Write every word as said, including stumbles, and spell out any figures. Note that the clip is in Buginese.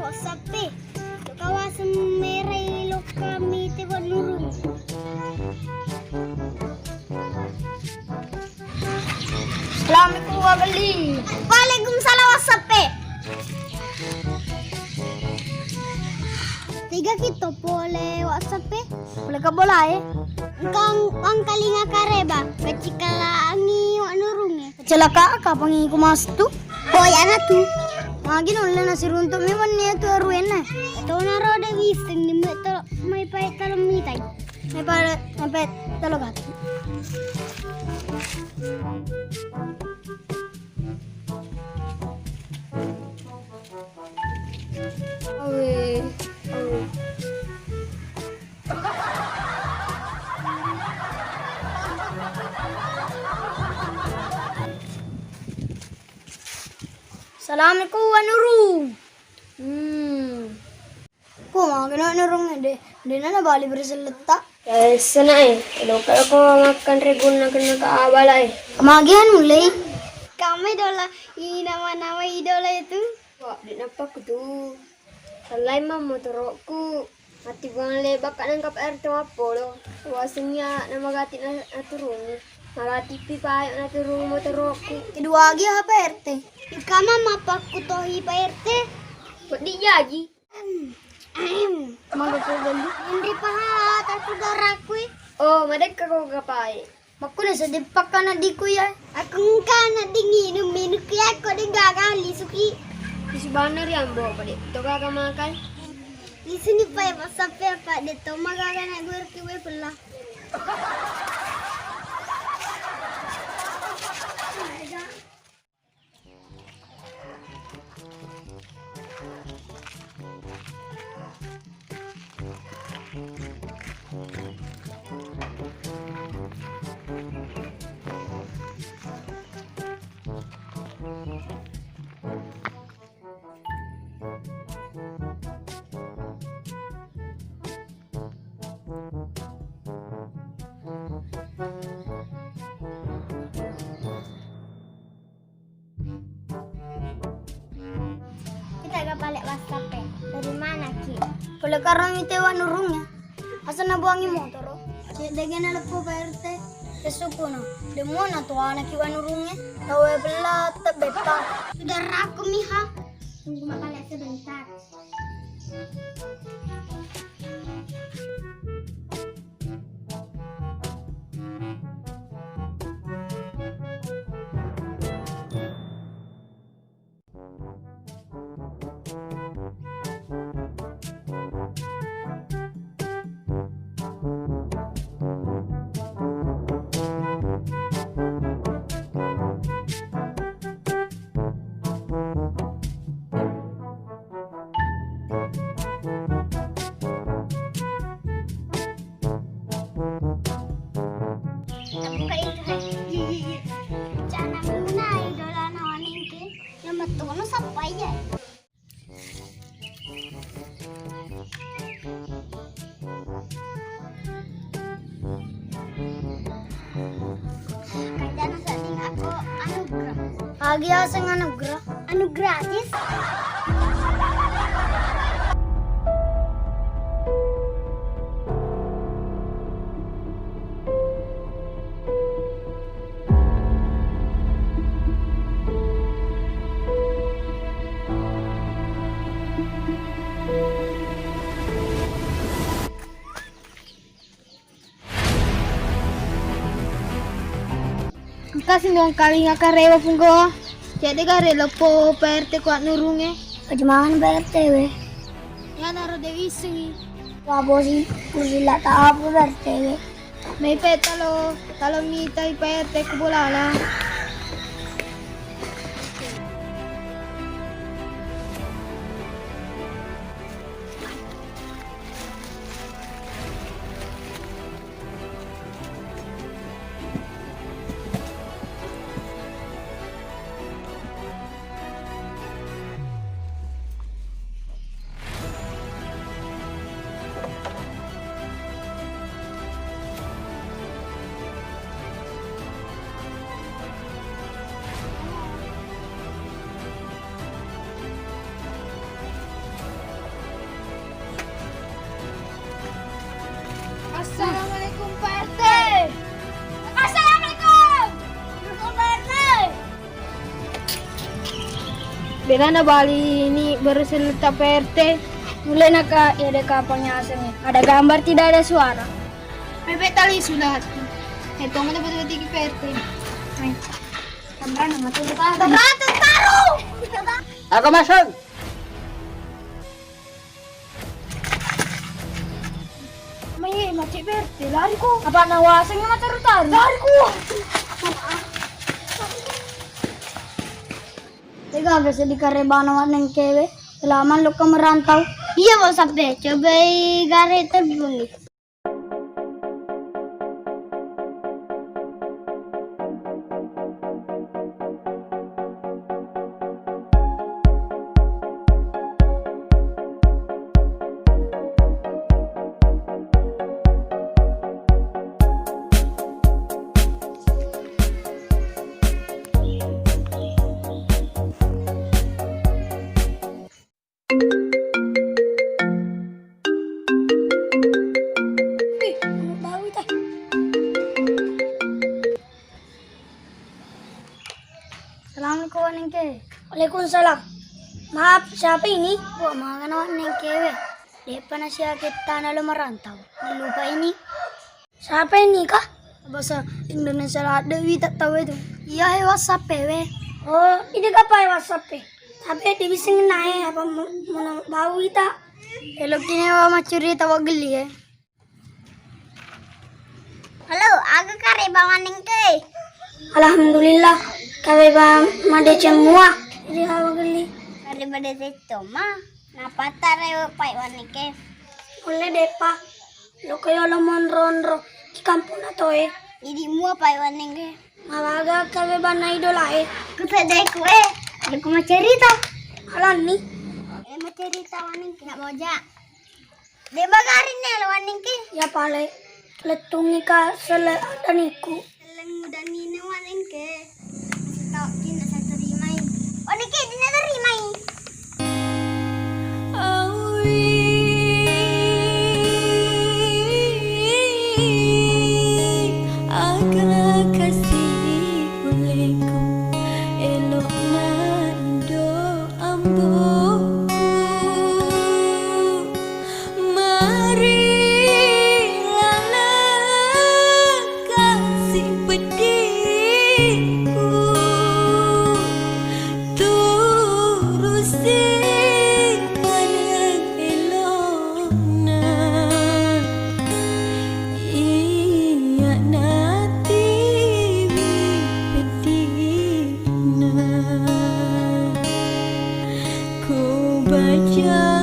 WhatsApp e. Kawaseng merai lokka mite wannurung. Assalamualaikum, Wa Belli. Waalaikumsalam, WhatsApp e. Tega kita pole WhatsApp e? Pole ka bola e? Engkang wangkalinga kareba, kacikalangi wannurung e. Celaka, kapangi ku mastu? Boyana tu. Magi nulle nasiruntuk mi wenni tu aruenna. Tona roda wiseng ni me to mai pae talo mitai. Mai pae, mai pae talo gati. Awe, awe. Assalamualaikum, Wa Nurung. Hmm. Ko magana Nurung e, de, de nana bali berselletta. Ya, sana e, loka-loka makan regunna kena ka abala e. Magi anu lei? Kami dola, i nama-nama idola itu. Wah, de nappa kutu. Sellai ma motorokku. Matti buang lebak ka nengka P R T mappolo. Wasengngi a namagati na-, naturungi. Magati pi payo naturungi motorokku. Kedua agi ha P R T. Kama mappakku tohi P R T. Peddi jaji. Maga ko belli. Nri paha tatu daraku e. Oh, madekka ko gapai. Makkuna seddi pakkana diku ya. Aku engka na dingin minum minum ya ko de gaga lisuki. Isi bana ri ambo pade. To gaga makai. Lisuni pa ya WhatsApp ya pa de to magaga na gue ki we pella. Kita ga pale WhatsApp e. Dari mana ki? Pole karang ite wa nurung ya. Asa nabuangi motoro. Cedde gena leppo Pak R T. Kesukuno. Demo na tuana ki wa nurung e. Tawe bella tebetta. Sudah raku miha. Tunggu mapale sebentar. Buka itu, hai. Iya, iya, iya. Cana muna idolana wanengke. Yang mettono sappai ya. Kajana sedding ako anugerah. Agi aseng anugerah? Anu gratis. Engka si mongkalinga karewa punggawa. Cedde gare leppo P R T kuat nurunge. Aja mangan P R T we. Yanaro de wissengi. Wabosi kusila ta apa P R T we. Maipe talo, talo mitai P R T ku bolala. Kira na bali ni baru selta P R T. Mulai naka ya deka penyasannya. Ada gambar tidak ada suara. Bebek tali sudah. Itu mana betul-betul P R T. Kamera nama tuh taruh. Aku masuk. Mai, macet P R T, lari ko. Apa nawaseng yang macet taruh? Lari ko. Tega biasa di karebana wa nengkewe, selama lo ke merantau. Iya, mau sampai cobai gare terbungi. Wih, bau itu. Assalamualaikum, Wa Nengke. Waalaikumsalam. Maaf, siapa ini? Wa, magana Wa Nengke we. Depa na siaketta na lo merantau. Lupa ini. Siapa ini kah? Bahasa Indonesia ladde wi tak tahu itu. Iya, he WhatsApp we. Oh, ini kah pakai WhatsApp e? Tapi di bising nae apa mau bau kita? Elok ini wa macuri tawa geli ya. Halo, aga kareba Wa Nengke? Alhamdulillah, kareba madeceng mua. Jadi hawa geli. Kareba madeceng coma. Napa tare pai Wa Nengke? Mulle depa. Lo ko yolo monro-onro di kampung na toe. Idi mua pai Wa Nengke. Malaga kawe bana idola e. Ku sedai ku e. Aku mau cerita. Alanni. Eh, mau cerita Wa Nengke. Nak moja. De bagarinne lo Wa Nengke. Ya pale. Lettungi ka sele adaniku. Leng mudanni ne Wa Nengke. Masih tau cinta saya terimai. Wa Nengke, dina terimai. Awi, aga kasih uleku, elokna indo amboku. Mari laleng kasih peddiku, turusi maneng elokna. Iya natiwi peddina. Ku baca